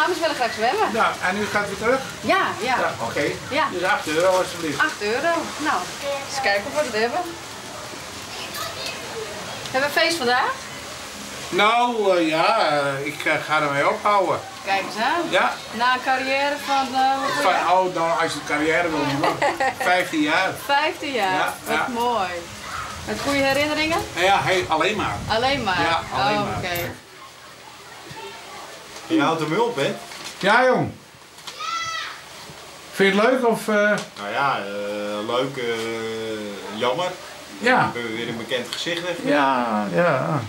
dames willen graag zwemmen. Ja, en u gaat weer terug? Ja, ja. Ja, oké. Ja. Dus 8 euro alsjeblieft. 8 euro. Nou, eens kijken of we het hebben. Hebben we feest vandaag? Nou, ja, ik ga ermee ophouden. Kijk eens aan. Ja. Na een carrière van... hoeveel jaar? Oh, nou, als je het carrière wil noemen. 15 jaar. 15 jaar? Ja, Wat ja. mooi. Met goede herinneringen? Ja, hey, alleen maar. Alleen maar? Ja, alleen Oh, maar. Oké. Je houdt hem op, hè? Ja, jong. Vind je het leuk of? Nou ja, leuk, jammer. Ja. Ik ben weer een bekend gezicht weg. Ja, ja.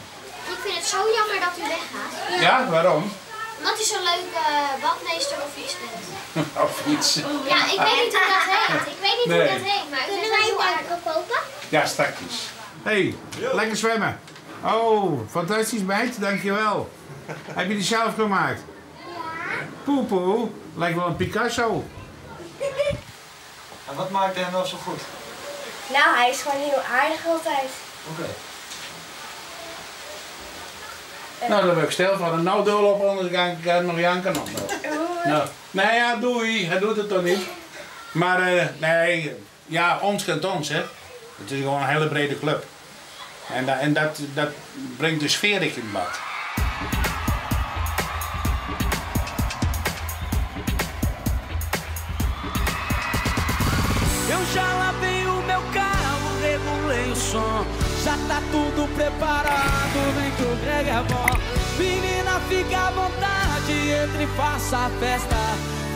Ik vind het zo jammer dat u weggaat. Ja, waarom? Omdat u zo'n leuke badmeester of iets bent. Of iets. Ja, ik weet niet hoe dat heet. Ik weet niet Nee. hoe dat heet, maar ik vind het heel aardig. kopen? Ja, strakjes. Hé, hey, lekker zwemmen. Oh, fantastisch meid, dankjewel. Heb je die zelf gemaakt? Ja. Poepoe, lijkt wel een Picasso. En wat maakt hem nou zo goed? Nou, hij is gewoon heel aardig altijd. Oké. Nou, daar ben ik stil van. En nou doorlopen, anders ga ik nog janken nog. Nou, nou ja, doei. Hij doet het toch niet? Maar nee, ja, ons kent ons, hè. Het is gewoon een hele brede club. En dat brengt de sfeer in het bad. Eu já lavei o meu carro, regulei o som. Já tá tudo preparado, vem que o Greg é bom. Menina, fica à vontade, entre e faça a festa.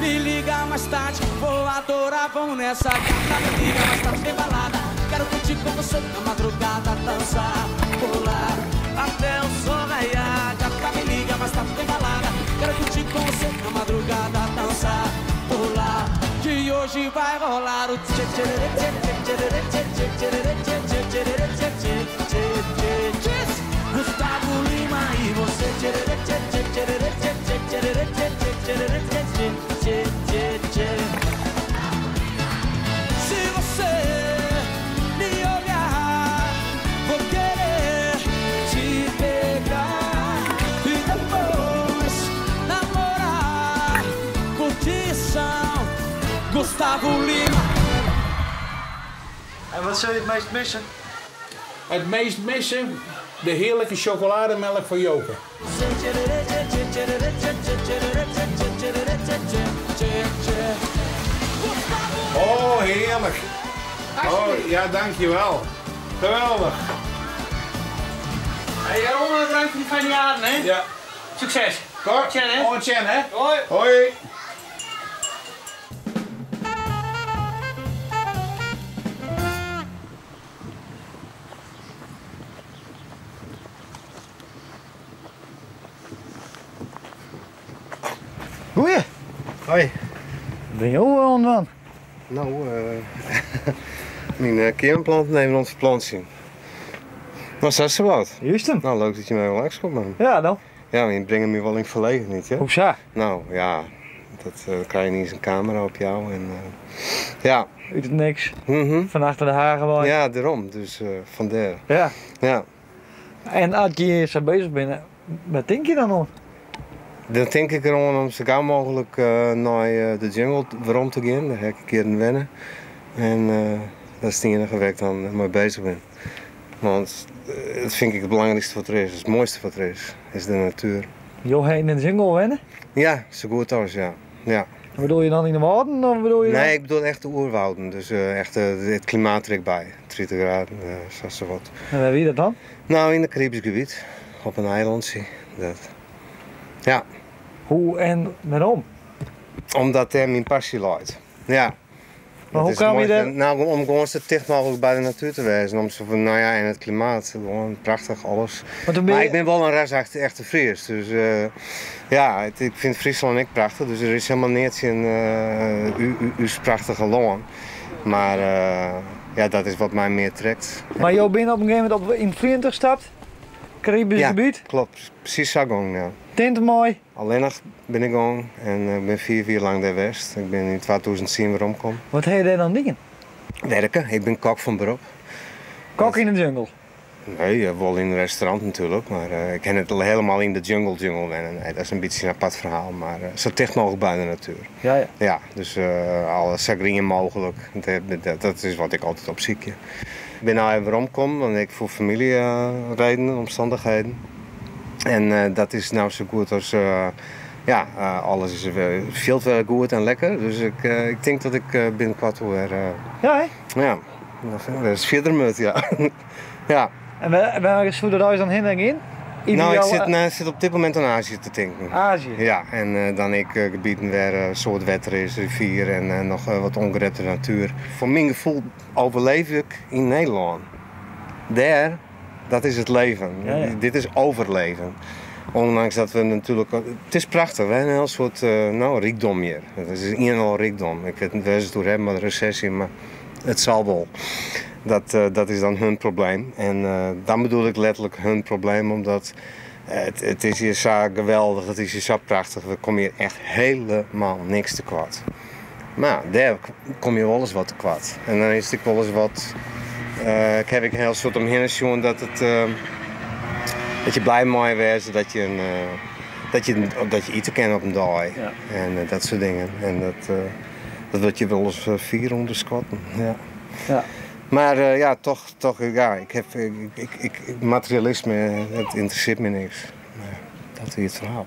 Me liga mais tarde, vou adorar, vamos nessa. Gata, me liga mais tarde, tem balada. Quero curtir com você na madrugada, dançar, pular, até o sol raiar. Gata, me liga mais tarde, tem balada. Quero curtir com você na madrugada, dançar, pular. Que hoje vai rolar o tchê tchê tchê tchê tchê tchê tchê tchê tchê tchê tchê tchê tchê tchê. Gusttavo Lima e você tchê tchê tchê tchê tchê tchê tchê tchê tchê tchê tchê tchê. Se você me olhar, vou querer te pegar e depois namorar. Curtição, Gusttavo Lima. En wat zul je het meest missen? Het meest missen? De heerlijke chocolademelk van Joke. Oh, heerlijk. Oh, ja, dankjewel. Geweldig. Hey, Jeroen, bedankt voor die fijne jaren, hè? Ja. Succes. Tot Tjen, hè? Oh, tjen, hè? Hoi. Hoi. Goeie. Hoi. Ben je ook wel aan het Nou, mijn kernplant nemen ons plantje. Nou, zes ze wat. Juist hem. Nou, leuk dat je mij wel langs komt, man. Ja, dan. Ja, maar je brengt me wel in verlegen niet, hè? Hoe zo? Nou, ja, dat krijg je niet eens een camera op jou en ja. Uit het niks. Van achter de hagen wel. Ja, daarom. Dus vandaar. Ja. Ja. En als je hier zo bezig bent, wat denk je dan om? Dan denk ik erom om zo gauw mogelijk naar de jungle waarom te gaan. Daar heb ik een keer in wennen. En dat is het enige waar ik dan mee bezig ben. Want dat vind ik het belangrijkste wat er is. Het mooiste wat er is, is de natuur. Jo, in de jungle wennen? Ja, zo goed als, ja. Ja. En bedoel je dan in de wouden of bedoel je dan? Nee, ik bedoel echt de oerwouden. Dus echt het klimaat er bij. 30 graden, zoals zo wat. En waar wie dat dan? Nou, in het Caribisch gebied. Op een eilandje. Dat. Ja. Hoe en waarom? Omdat daar mijn passie ligt. Ja. Maar Dat hoe is kwam je mooi. daar? Nou, om gewoon zo dicht mogelijk bij de natuur te wezen. Om zo van, nou ja, en het klimaat. Gewoon prachtig, alles. Maar toen ben Maar je ik ben wel een ras echte Fries. Dus ja, ik vind Friesland ook prachtig. Dus er is helemaal niets in uw prachtige land. Maar ja, dat is wat mij meer trekt. Maar jou bent op een gegeven moment in het vliegtuig gestapt? Caribisch Ja, gebied? klopt. Precies zo gang, ja. Tint mooi. Alleen nog ben ik gang en ik ben 4 jaar lang daar geweest. Ik ben in 2010 weer omgekomen. Wat heb je daar dan dingen? Werken. Ik ben kok van beroep. Kok in de jungle? Nee, wol yn in restaurant natuerlik, mar ik ha net helemaal yn de jungle jungle wenne. Nee, dat is in bytsje in apart ferhaal, mar sa ticht mooglik by de natuer. Ja, ja. Ja, dus alles sa grien mooglik. Dat is wat ik altyd opsykje. Ik bin no even weromkommen, want ik foar famyljeredenen, omstannichheden. En dat is no sa goed as, ja, alles is fielt wer goed en lekker. Dus ik tink dat ik binnenkoart wer. Ja, hè? Ja, wer ris fierder moat, ja. Ja. En wêr soe de reis dan hinne gean? No, ik sit, no, ik sit op dit momint oan Azië te tinken. Azië? Ja, en dan ek gebieten wêr in soad wetter is, rivier en noch wat ongerepte natuer. Foar myn gefoel overleef ik yn Nederlân. Dêr, dat is it leven. Ja, ja. Dit is overleven. Ondanks dat we natuerlik. It is prachtich, we hawwe in hiel soad no, rykdom hjir. It is ien en al rykdom. Ik wit net wêr't se it oer hawwe mei de resesje, mar it sil wol. Dat, dat is dan hun probleem. En dan bedoel ik letterlik hun probleem, omdat it is hjir sa geweldich, it is hjir sa prachtich. We komme hjir echt helemaal niks tekoart. Mar dêr komme je wolris wat tekoart. En dan is it ek wolris wat. Ik haw ek in hiel soad omhinne sjoen dat it dat je blij meie wêze dat je in dat je dat je ite kinne op in dei. Ja. En dat soart dingen. En dat dat wurdt hjir wolris fier ûnderskatten. Ja. Ja. Mar ja, toch, toch, ja, ik haw, ik, ik, materialisme, it ynteressearret my niks. Dat is it ferhaal.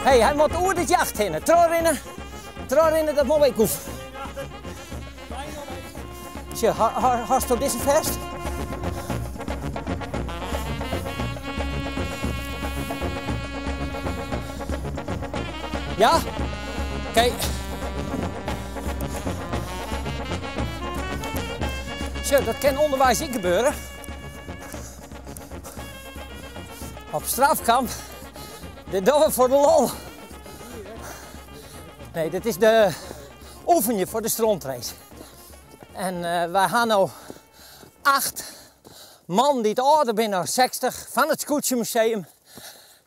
Hey, hy moat oer dit jacht hinne. Trochrinne, trochrinne, dat mol ik oef. Sjoch, hasto dizze fêst? Ja? Oké. Sjoch, dat kin ûnderweis ek gebeure. Op strafkamp, dit dogge we foar de lol. Nee, dit is de oefenje foar de strontrace. En wy ha no 8 man dy't âlder binne as 60 fan it Skûtsjemuseum.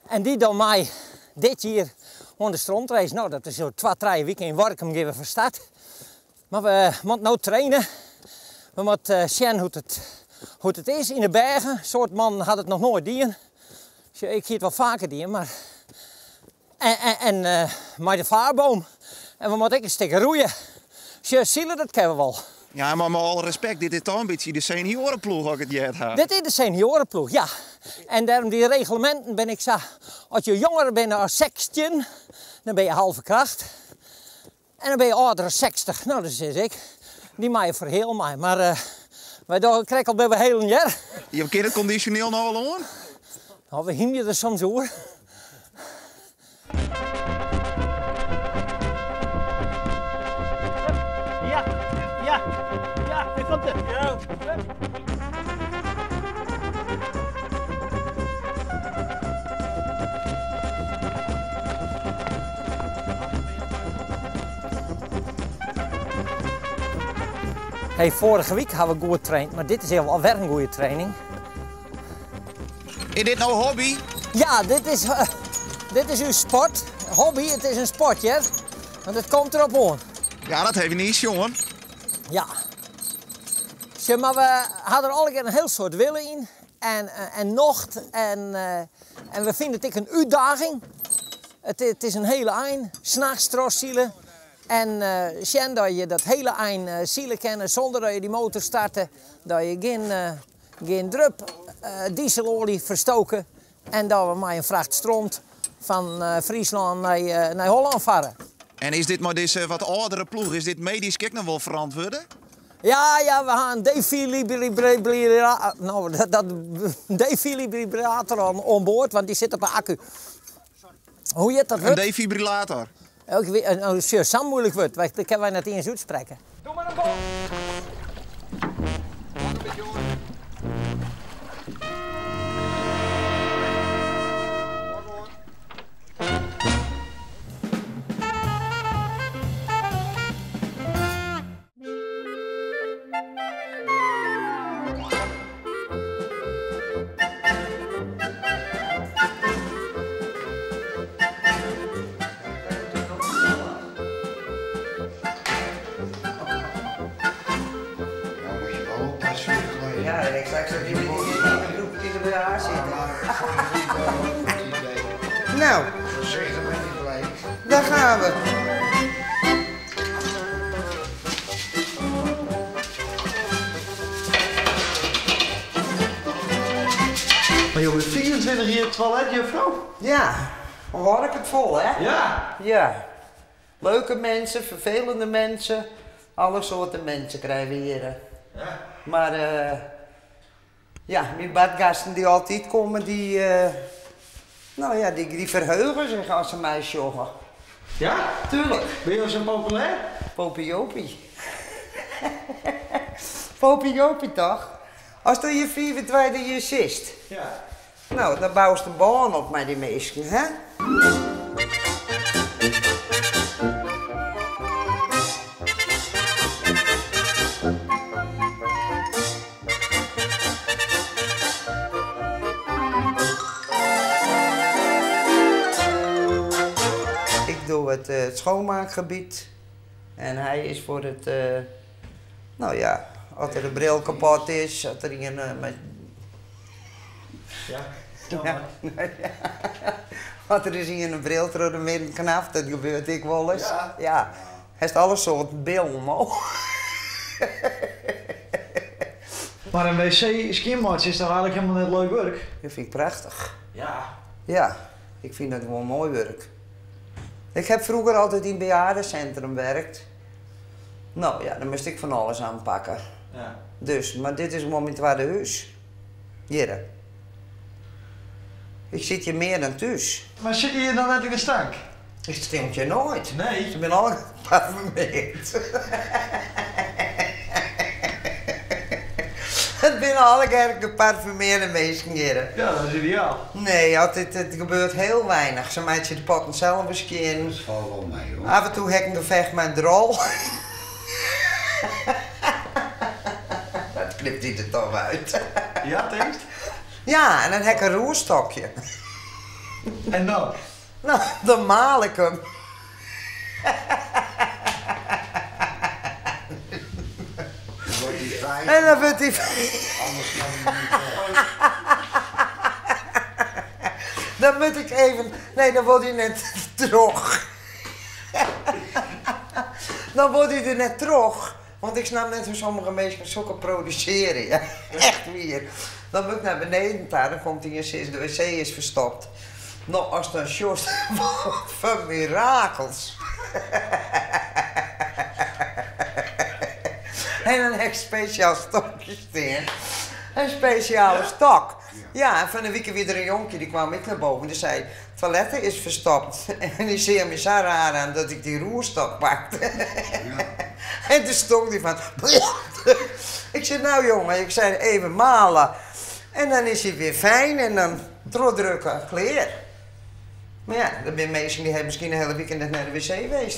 En dy dogge mei dit jier oan de strontrace. No, dat is oer 2, 3 wiken yn Workum gean we fan start. Mar we moatte no traine. We moatte sjen hoe't it is yn de bergen. In soad mannen hat it noch noait dien. Sjoch, ik hie it wol faker dien, mar en mei de vaarboom. En we moatte ek in stik roeie. Sjoch, sile, dat kinne we wol. Ja, mar mei alle respekt, dit is toch in bytsje de senioarenploech, as ik it heard ha. Dit is de senioarenploech, ja. En dêrom dy regleminten bin ik sa. As je jonger binne as 16, dan binne je halve kracht. En dan binne je âlder as 60. No, dat sis ik. Dy meie foar heal mei. Mar wy dogge krekt al by we helen hear. Je kinne it kondisjoneel no al oan? No, we hymje der soms oer. Ja, ja, ja, dit komt het. Ja. Hey, foarige wike ha we goed traind, mar dit is alwer in goede training. Is dit no hobby? Ja, dit is ús sport. Hobby, it is in sport, hear. Want it komt derop oan. Ja, dat ha we net sjoen. Ja. Sjoch, mar we ha der allegear in hiel soad wille yn. En nocht. En we fine it ek in útdaging. It is in hiele ein. Nachts trochsile. En sjen dat je dat hiele ein sile kinne sûnder dat je dy motor starte. Dat je gjin drup dieseloalje ferstoke. En dat we mei in fracht stront fan Fryslân nei Hollân farre. En is dit mei dizze wat âldere ploech, is dit medysk ek noch wol ferantwurde? Ja, ja, we ha in defibrillator, no, dat, defibrillator oan board, want dy sit op de akku. Hoe hjit dat wurd? In defibrillator. Oh, sjoch, sa'n moeilik wurd, dat kinne wy net iens útsprekke. Doe mar in bom! Ja, en ik straks dat jullie in de groep die er bij haar zitten. Nou, Voorzichtig met die vlees. daar gaan we. Maar joh, 24 jier toiletjuffrou? Ja, hoe hâld ik it fol, hè? Ja. Ja. Leuke mensen, vervelende mensen, alle soorten mensen krije we hjir. Ja. Mar eh, ja, myn badgasten dy't altyd komme, dy, eh, nou ja, dy, dy ferheuge sich as se my sjogge. Ja? Tuurlijk. Binne jo sa populêr? Popiejopie. Popiejopie toch? Asto hjir 25 jier sitst. Ja. No, dan boust in bân op mei dy minsken, hè? Ik doe it eh, schoonmaakgebiet en hy is foar it, eh, no ja, as der in bril kapot is, as der ien eh, mei Ja. Ja, As der ris ien in bril troch de midden knapt, dat gebeurt ek wolris. Ja. Ja. Hast alle soarten billen al. Mar in wc skjinmeitsje is toch eigenlik hielendal net leuk wurk? Dat fyn ik prachtich. Ja. Ja, ik fyn dat gewoan moai wurk. Ik ha froeger altyd yn it bejaardencentrum werkt. No ja, dan moast ik fan alles oanpakke. Ja. Dus, mar dit is gewoan myn twadde hús. Hjirre. Ik sit hjir mear dan thús. Mar sitte je dan net yn de stank? It stinkt hjir noait. Nee. Se binne allegear geparfumeerd. It binne allegear geparfumeerde minsken hjirre. Ja, dat is ideaal. Nee, altyd, it gebeurt hiel weinich. Se meitsje de potten sels wer skjin. Dat falt wol mei hoor. Af en toe ha ik in gefecht mei in drol. Dat knipt hy der toch út. Ja, tinkst? Ja, en dan ha ik in roerstokje. En dan? No, dan maal ik him. Dan wurdt hy fijn. En dan wurdt hy Anders kan hy net weg. Dan moat ik even. Nee, dan wurdt hy net troch. Dan wurdt hy der net troch. Want ik snap net hoe't sommige minsken sokke produsearje. Ja, echt wier. Dan moat ik nei beneden ta, dan komt ien sizzen, de wc is ferstopt. No, ast dan sjochst, wat foar mirakels. En dan ha ik spesjaal stokje stean. In spesjale stok. Ja, en fan 'e wike wie der in jonkje, dy kwam ek nei boven. Dy sei, toilet is ferstopt. En dy seach my sa raar oan dat ik dy roerstok pakte. En toen stonk dy fan. Ik sei, nou jongen, ik sei even male. En dan is hy wer fijn en dan trochdrukke, klear. Mar ja, der binne minsken dy hawwe miskien de hiele wike net nei de wc west.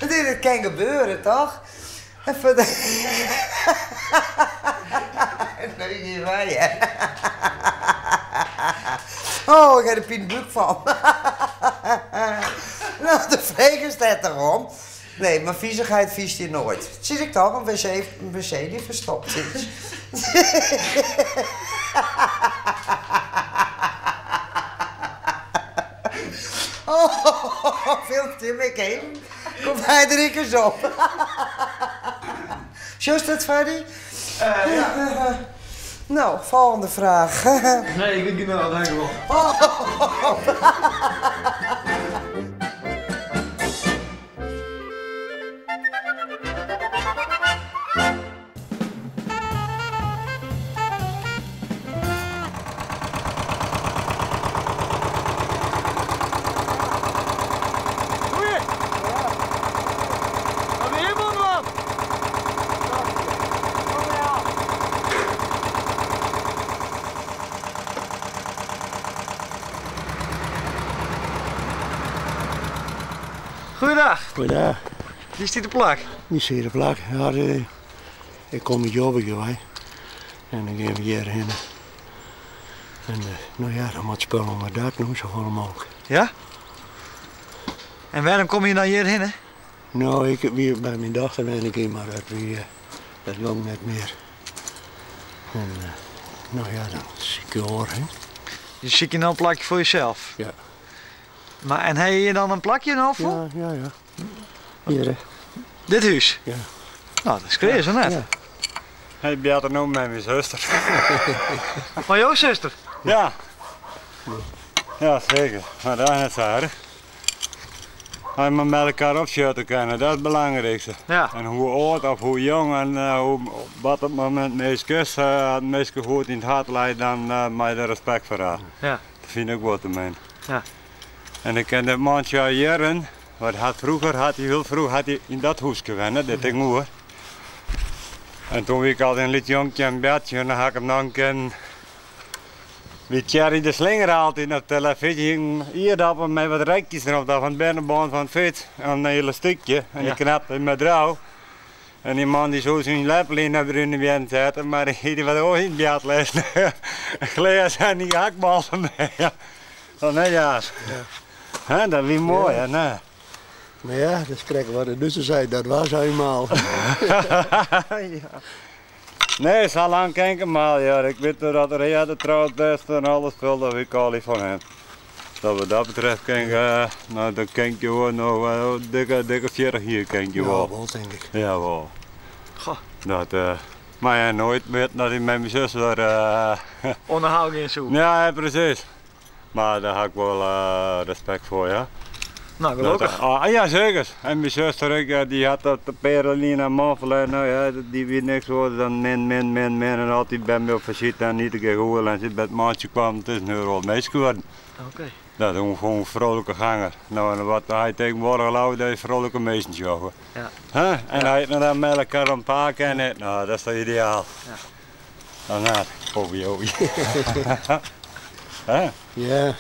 Nee, dat kin gebeure, toch? En foar de. Nee, gjin wei, hè. Oh, ik ha der pinebúk fan. No, dêr fregest net toch om. Nee, mar fizichheid fynst hjir noait. Sis ik toch, in wc, in wc dy't ferstopt is. Oh, filmt him ek even. Komt hy der ek ris op. Sjochst dat foar dy? Ja. No, folgjende fraach. Nee, ik wit genôch, dankewol. Goeiedag. Goeiedag. Dy stiet te plak? Dy stiet te plak, ja. Ik kom út Jobbegea wei en dan gean we hjirhinne. En no ja, dan moat spul ûnder dak no, safolle mooglik. Ja? En wêrom komme je dan hjirhinne? No, ik wie by myn dochter wenne ik yn, mar dat wie, dat gong net mear. En no ja, dan sykje je oar, hè. Je sykje no in plakje foar jesels? Ja. Mar en ha je hjir dan in plakje no foar? Ja, ja, ja. Hjir, hè. Dit hús? Ja. No, dat is kreas, hè net? Ja. Ik beatte no mei myn suster. Mei jo suster? Ja. Ja, seker. Mar dat is net sa erch. As je mar mei elkoar opsjitte kinne, dat is it belangrykste. Ja. En hoe âld of hoe jong en hoe, wat it momint minsk is, as in minske goed yn it hert leit, dan mei je der respekt foar ha. Ja. Dat fyn ik wol teminsten. Ja. En ik ken dit mantsje al jierren, want hat froeger hat hy hiel froech hat hy yn dat húske wenne, dit ding oer. En toen wie ik al in lyts jonkje en betsje en dan ha ik him noch kennen. Wie Thierry de Slinger altyd op telefyzje, in ierdappel mei wat rekjes derop, dat fan it bernebân fan it fyts, en in elastykje, en dy knapte mei drou. En dy man dy soe syn leppel yn de brune wjerren sette, mar hy hie wat oars yn it bjat lizzen. In glês en dy hakballen mei. Dat net ja. Hè, dat wie moai, hè, nee. Mar ja, dat is krekt wat de Dútser sei, dat was eenmaal. Ja. Nee, sa lang ken ik him al, ja. Ik wit dat er earder troud west en alles spul, dat wie ik al fan him. Dat wat dat betreft ken ik, nou, dat ken ik je wol noch dikke, dikke 40 jier ken ik je wol. Ja, wol tink ik. Ja, wol. Goh. Dat, mar ja, noait witten dat hy mei myn suster... Oan de haal gean soe. Ja, presys. Mar dêr ha ik wol respekt foar, ja. No, gelokkich. Ah, ja, seker. En myn suster ek, dy hat dat in pear jier lyn har man ferlern. No ja, dy wie niks oars dan min, min, min, min en altyd by my op fisite en iedere kear goeie. En as by it mantsje kwam, it is in hiel oar minske wurden. Oké. Dat is in frolike ganger. No, en wat hy tegenwoardich leau, dat is frolike minsken sjogge. Ja. Huh? En hy het dan mei elkoar in paar ken, no, dat is toch ideaal. Ja. Dan net, oei oei. Hè? Ja.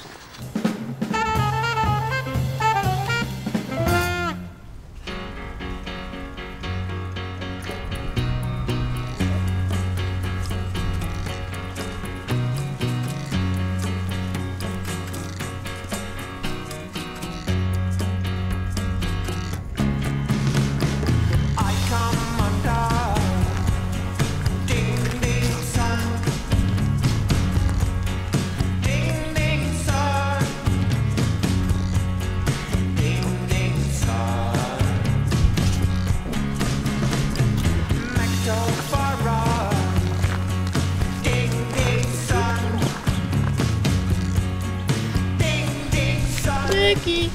Turkey.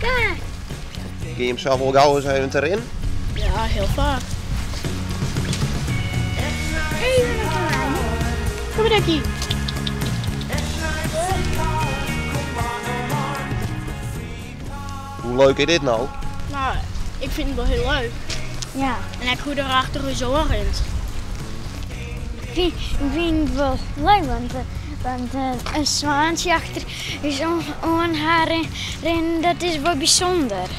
Daar. Kin je him sels wol gau ris even te rinnen? Ja, hiel faak. Even een klein. Kom maar, Ducky. Hoe leuk is dit no? No, ik fyn it wol hiel leuk. Ja. En ek hoe't er achter ús oan rint. Ik fyn it wol leuk, want, want in swaantsje achter ús oan ha rinnen, dat is wol bysûnder.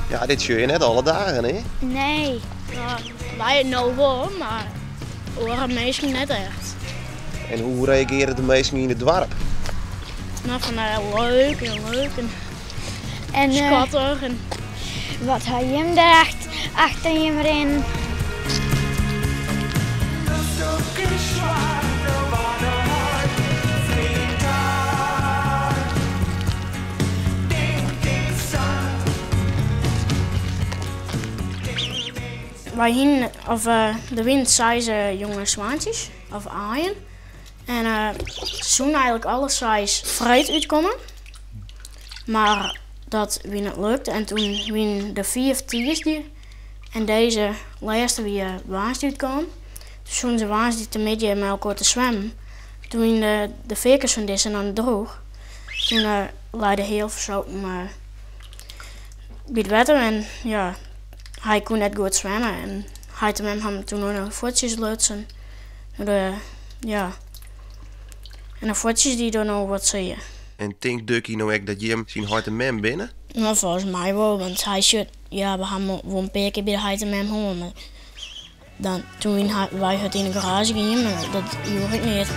Ja, dit sjoch je net alle dagen, hè? Nee. No, wy no wol, mar oare minsken net echt. En hoe reagearje de minsken yn it doarp? No, fan leuk en leuk en, en skattich. En wat ha jim dêr achter jim rinnen? Wy hienen, of der wienen seis jonge swaantsjes, of aaien. En se soenen eigenlik alle seis freed útkomme, mar dat wie net lukt en toen wienen der fiif tiisdei en dizze lêste wie woansdei útkaam. Toen soenen se woansdeitemiddei mei elkoar te swimmen. Toen wienen de fearkes fan dizze noch net droech. Toen lei de heal fersopen by it wetter en ja, hy koe net goed swimme en heit en mem ha him toen oan de fuotsjes lutsen. De, ja. En de fuotsjes dy dogge no wat sear. En tinkt Ducky no ek dat jim syn heit en mem binne? Nou, folgens my wol, want hy sjocht, ja, we ha him wol in pear kear by de heit en mem hân, mar dan, toen wy hurd yn de garaazje giene, mar dat joech ek neat.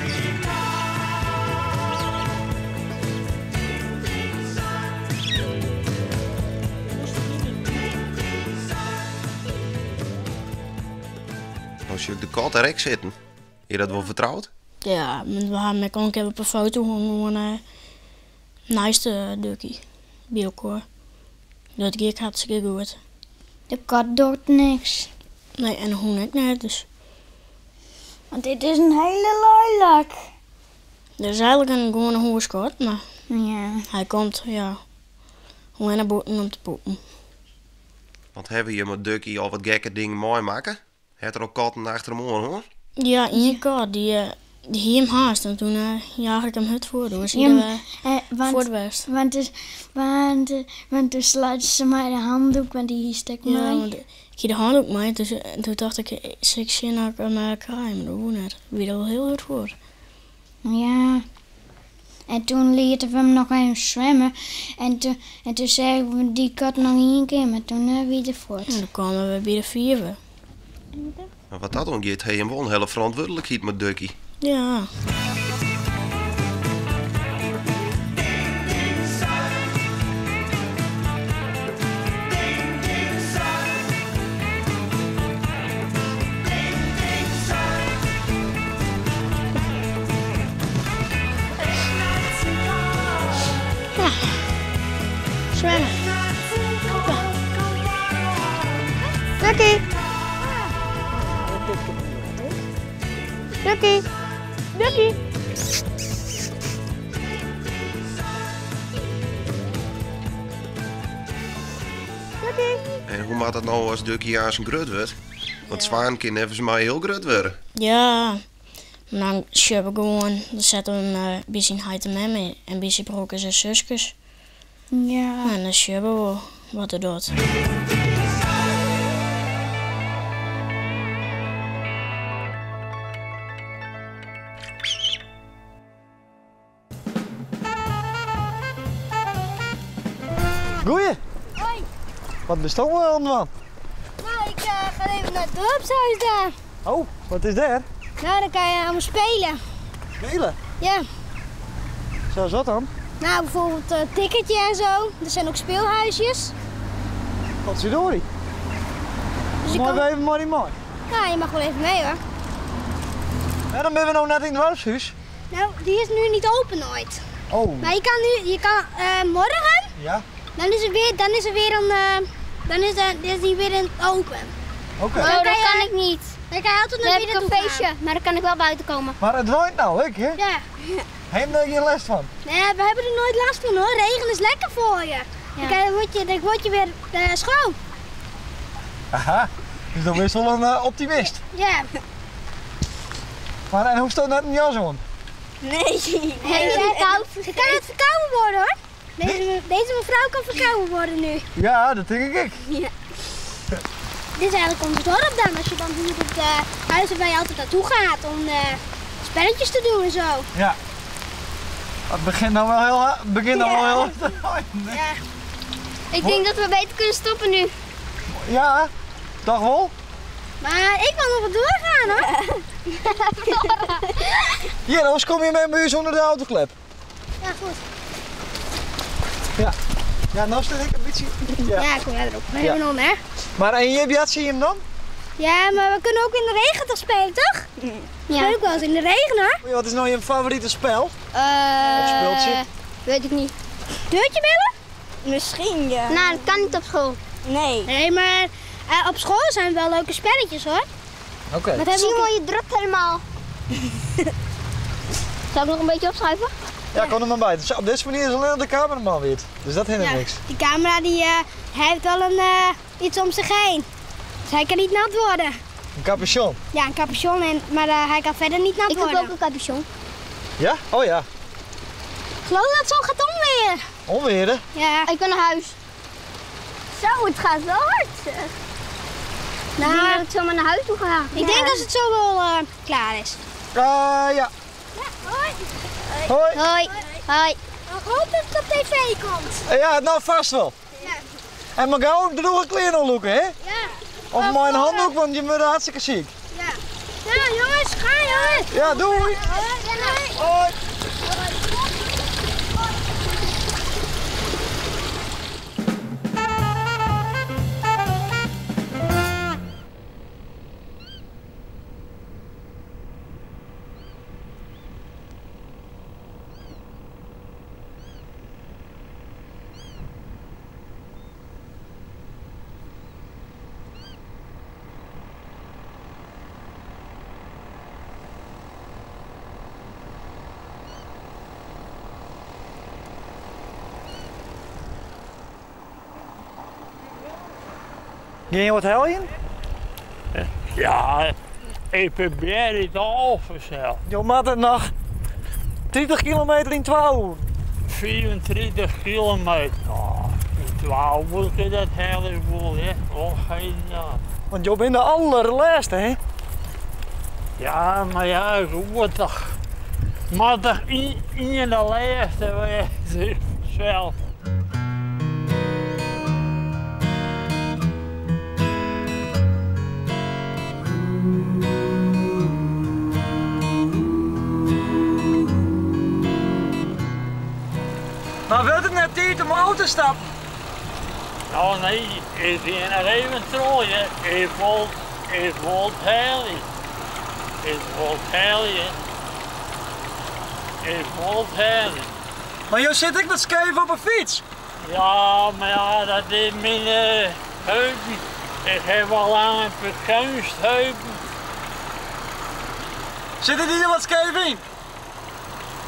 No sjoch ik de kat dêr ek sitten. Is dat wol fertroud? Ja, want we ha him ek al in kear op 'e foto hân, gewoan neist de Ducky, by elkoar. Dat gie ek hartstikke goed. De kat docht niks. Nee, en de hûn ek net, dus. Want dit is in hiele lelijk. Dit is eigenlik in gewoane hûskat, mar Ja. hy komt, ja, gewoan nei bûten om te poepen. Want hawwe jim mei Ducky al wat gekke dingen meimakke? Hat er al katten achter him oan hân? Ja, ien kat, dy hie him haast en toen jage ik him hurd fuort. Doe is hy Ja, der fuort west. Want toen sluit se mei de handdoek, want dy hie stik Ja, mei. want ik hie de handdoek mei en toen tocht ik, sil ik sjen oft ik him krij, mar dat woe net. Wie der al hiel hurd fuort. Ja. En toen lieten we him noch even swimme. En toen seagen we dy kat noch ien kear, mar toen wie er fuort. En dan kamen we by de fiver. Mar wat dat oangiet, ha jim wol in hiele ferantwurdlikheid mei Ducky. Ja. Ja. Swimme. Ja. Ducky. Ducky. Ducky. Ducky. En hoe moat dat no as Ducky aanst grut wurdt? Want swaan kin neffens my hiel grut wurde. Ja, mar dan sjogge we gewoan, dan sette we him by syn heit en mem en by syn broerkes en suskes. Ja. En dan sjogge we wol wat er docht. Goeie! Hoi. Wat bist do oan it dwaan? Nou, ik ga even naar het dorpshuis daar. Oh, wat is dêr? Nou, dan kan je allemaal spelen. Spelen? Ja. Zoals wat dan? Nou, bijvoorbeeld een ticketje en zo. Er zijn ook speelhuisjes. Potverdorie. Dus je Mooi kan... even, mooi mooi. Ja, je mag wel even mee hoor. Ja, dan ben we nou net in het dorpshuis. Nou, die is nu niet open nooit. Oh. Maar je kan nu, je kan morgen, Ja, dan is er weer, dan is er weer een, dan is, er, is die weer in open. oké. Dan Oh, dat kan je- kan ik niet. Dan kan je altijd We nog weer hebben een naartoe feestje, gaan. maar dan kan ik wel buiten komen. Maar het waait nou, ik hè? Ja. Heb je daar geen last van? Nee, we hebben er nooit last van hoor. Regen is lekker voor je. Dan, kan je, dan word je weer schoon. Aha, dus dan bist wel een optimist. Ja. Maar en hoe staat net een jas aan? Nee. Nee, ze kan het verkouden worden hoor. Deze mevrouw kan verkouden worden nu. Ja, dat denk ik. Ja. Dit is eigenlijk ons dorp dan. Als je dan hier op de huizen waar je altijd naartoe gaat om spelletjes te doen en zo. Ja. Het begint nou wel heel hard. Het begint nou wel heel hard te waaien. Ja. Ik denk dat we beter kunnen stoppen nu. Ja, dag wel. Maar ik wil nog wat doorgaan hoor. Hier, anders kom je met me zonder de autoklep. Ja, goed. Ja. Ja, nou zit ik een beetje... Ja. Ja, kom jij erop. We Ja. hebben hem, hè? Maar en je hebt zie je hem dan? Ja, maar we kunnen ook in de regen toch spelen, toch? Ja. Speel ik wel eens in de regen hoor. Wat is nou je favoriete spel? Of speeltje? Weet ik niet. Deurtje bellen? Misschien, ja. Nou, dat kan niet op school. Nee. Nee, maar op school zijn wel leuke spelletjes hoor. Oké. Wat hebben we Simon, je drupt helemaal. Zal ik nog een beetje opschuiven? Ja, kom er maar bij. Dus op deze manier is alleen de cameraman weer. Dus dat hindert Ja, niks. Die camera die, hij heeft wel een, iets om zich heen. Dus hij kan niet nat worden. Een capuchon. Ja, een capuchon, en, maar hij kan verder niet nat Ik heb worden. ook een capuchon. Ja? Oh ja. Ik geloof dat het zo gaat onweer. Onweer, hè? Ja. Ik wil naar huis. Zo, het gaat wel hard. zeg. Ik denk dat ik zomaar naar huis toe ga. Ik denk als het zo wel klaar is. Ja. Hoi. Hoi. Hoi. Hoi. Ik hoop dat het op tv komt. Ja, nou vast wel. Ja. En maar gauw droge kleren oploeken, hè? Ja. Of maar een handdoek, want je bent hartstikke ziek. Ja. Nou jongens, ga jongens. Ja, doei. Doei. Hoi. Ga je wat helpen? Ja, ik probeer het al vanzelf. Je moet het nog 30 kilometer in 12 uur. 34 kilometer. Oh, in 12 uur kun je dat heleboel, hè. Oh, geen ja. Want je bent de allerlaatste, hè? Ja, maar ja, goed toch. Maar toch in de laatste wezen zelf. Maar wordt het net tijd om auto te stappen? Nou nee, ik ben nog even trooien. Ik wil het halen. Ik wil het halen. Ik wil het halen. Maar je zit ik met scheef op een fiets? Ja, maar ja, dat is mijn heupen. Ik heb al lang een kunstheupen. Zitten die er wat scheef in?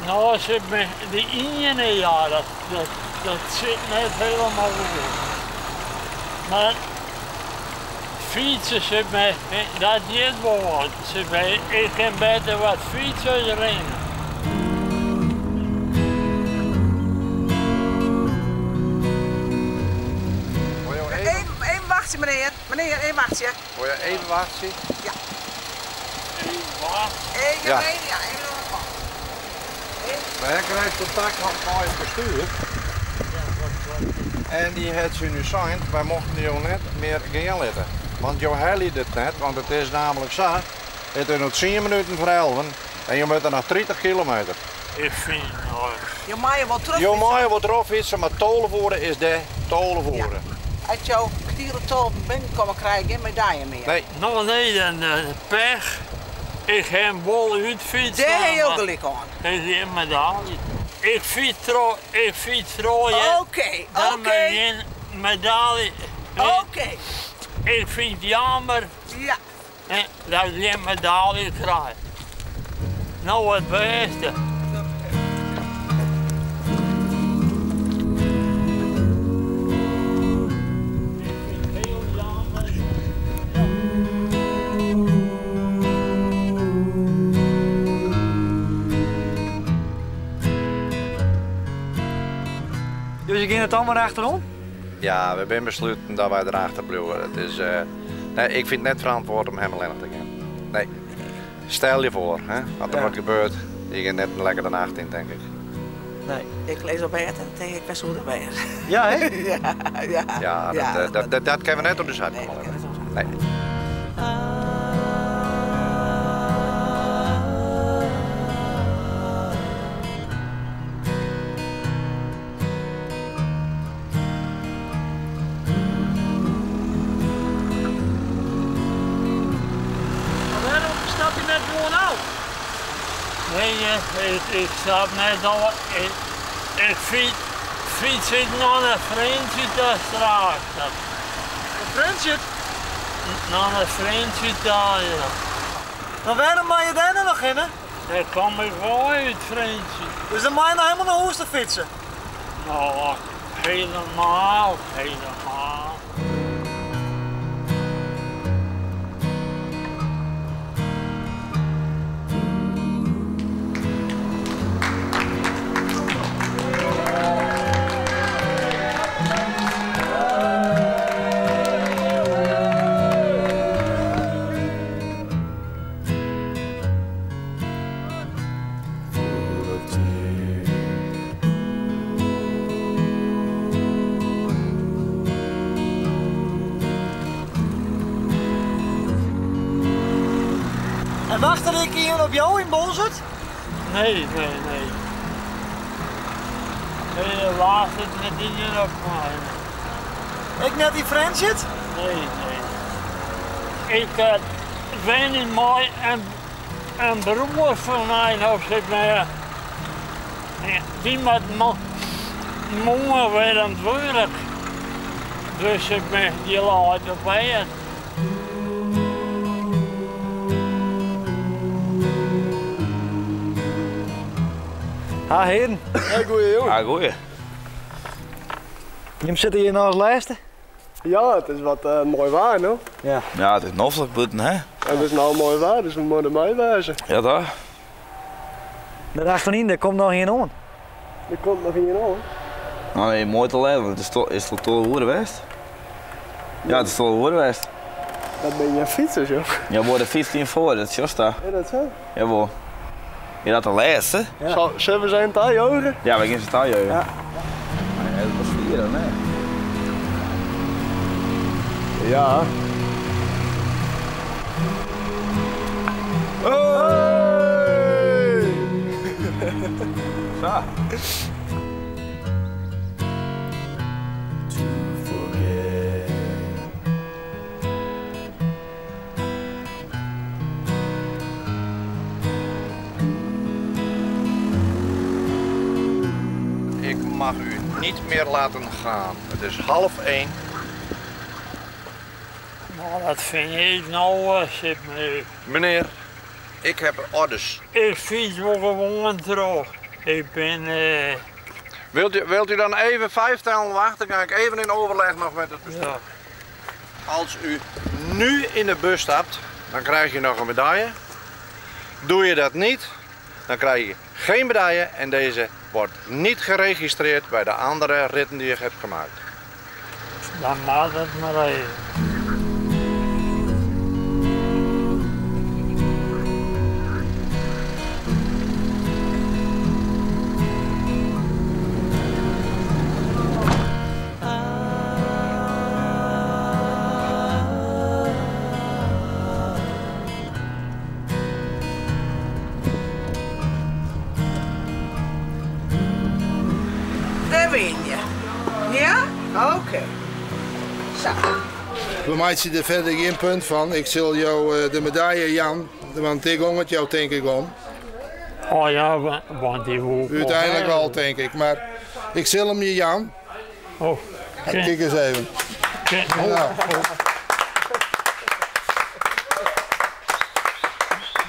Nou, zit me de ene, ja, dat zit net helemaal goed. Maar fietsen zit me, dat is wel wat. Zit me, ik kan beter wat fietsen rennen. Even wachten, meneer. Meneer, even wachten. Wil je even wachten? Ja. Even wachten? Even, ja. ja, even nog een wachten. Wij krijgen contact met het bestuur. En die had ze nu zijn, wij mochten jou net meer gaan letten. Want jou liet het net, want het is namelijk zo. Het is nog 10 minuten voor 11 en je moet er nog 30 kilometer. Ik vind het nooit. Je mag je wel terug. Je mag je wel terug fietsen, maar tolenvoeren is de tolenvoeren. Ja. Als jouw kwartier binnenkomen krijg je geen medaille meer. Nee. Nou nee, dan pech. Ik heb een bol uitfietsen. Daar heb je ook gelijk aan. Ik heb een medaille. Ik fiets rooien. Oké, Dan oké. geen medaille. Oké. Ik vind het jammer Ja. dat ik geen medaille krijg. Nou, het beste. Dus je ging het allemaal achterom? Ja, we zijn besloten dat wij erachter blijven. Het is, nee, ik vind het net verantwoord om hem alleen te gaan. Nee. Stel je voor, hè, wat er Ja. wat gebeurt, je gaat net lekker de nacht in, denk ik. Nee. Ik lees op bed en denk ik best goed erbij. Ja, hè? Ja, ja. Ja, dat, dat kunnen we net op de zijde komen. Nee. Maar waarom stap je net gewoon af? Nee, ik stap net al. Ik fiets ik naar een vriendje daar straks. Een vriendje? Naar een vriendje daar, ja. Maar waarom mag je daar nou nog in, hè? Daar kom ik wel uit, vriendje. Dus dan mag je nou helemaal naar huis te fietsen? Nou, helemaal, helemaal. En wacht der ek ien op jou yn Boalsert? Nee, nee, nee. Nee, wacht it net ien op my. Ek net yn Frjentsjer? Nee, nee. Ik wenje mei in broer fan my no sit mei. Dy moat moarn wer oan it wurk. Dus ik bin dy leit op bêd. Ha hearen. Hey, goeie jongen. Ha goeie. Jim sitte hjir no as lêste? Ja, it is wat eh, moai waar no. Ja. Ja, it is noflik bûten, hè? It is no moai waar, dus we moatte mei wêze. Ja, toch? Dêr achteryn, dêr komt noch ien oan. Der komt noch ien oan. No, nee, moai te let, want it is al 12 oere west. Ja, it is 12 oere west. Dat binne gjin fytsers, joh. Ja, wol de 15 foar, dat sjochst da. Is dat sa? Jawol. Is dat de lêste? Ja. Sille we se even tajouwe? Ja, we gean se tajouwe. Ja. Ja, dat was vier dan, hè? Ja. Hey! Sa. Ik mag u niet meer laten gaan. Het is 12:30. Nou, dat vind ik nou, zit me. Meneer, ik heb orders. Ik fiets wel gewoon terug. Ik ben. Wilt u dan even vijf tellen wachten? Dan ga ik even in overleg nog met het bestuur. Ja. Als u nu in de bus stapt, dan krijg je nog een medaille. Doe je dat niet, dan krijg je geen medaille en deze wordt niet geregistreerd bij de andere ritten die je hebt gemaakt. Dan maakt het maar even. Dêr bin je. Ja? Oké. Sa. We meitsje der fierder gjin punt fan. Ik sil jo eh, de medaille jaan, want dêr gong it jo tink ik om. Oh ja, want dy woe Uteinlik wol, tink ik. Mar ik sil him je jaan. Oh. Kijk eens even.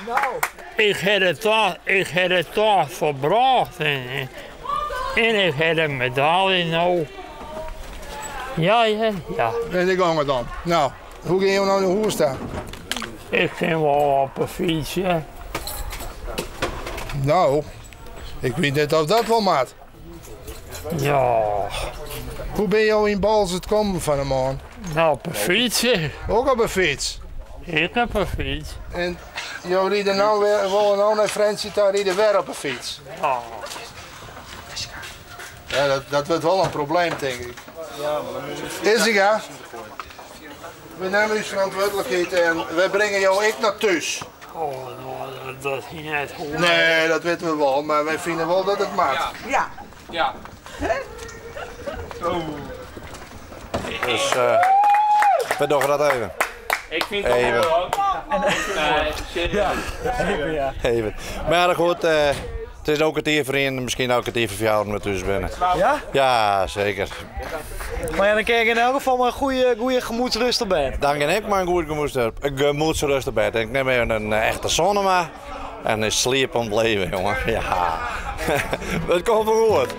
Nou. Ik ha it toch, ik ha it toch folbrocht en, en ik ha de medalje no. Ja, ja, ja. En dêr gong it om. Nou, hoe gean jo no nei hûs ta? Ik kin wol op 'e fyts, ja. Nou, ik wit net oft dat wol moat. Ja. Hoe binne jo yn Boalsert kommen fan 'e moarn? Nou, op 'e fyts. Ook op 'e fyts? Ik op 'e fyts. En jo ride no wer, wolle no nei Frjentsjer ta, ride wer op 'e fyts? Ja. Ja, dat, dat wurdt wol in probleem, tink ik. Izinga, we nimme ús ferantwurdlikheid en wy bringe jo ek nei thús. Oh, no, dat hie net hoeven. Nee, dat witte we wol, mar wy fine wol dat it moat. Ja. Ja. Dus eh, we dogge dat even. Ik fyn it Even. wol Nee, serieus. Ja. Even. Mar goed, eh, it is no kertier foar ien, miskien no kertier foar fjouweren we thús binne. Ja? Ja, seker. Mar ja, dan kin ik yn elk gefal mei in goede, goede gemoedsrust op bêd. Dan kin ik mei in goed gemoedsrust op bêd. Ik nim even in echte Sonnema en is sliep om it leven, jongen. Ja, it komt wol goed.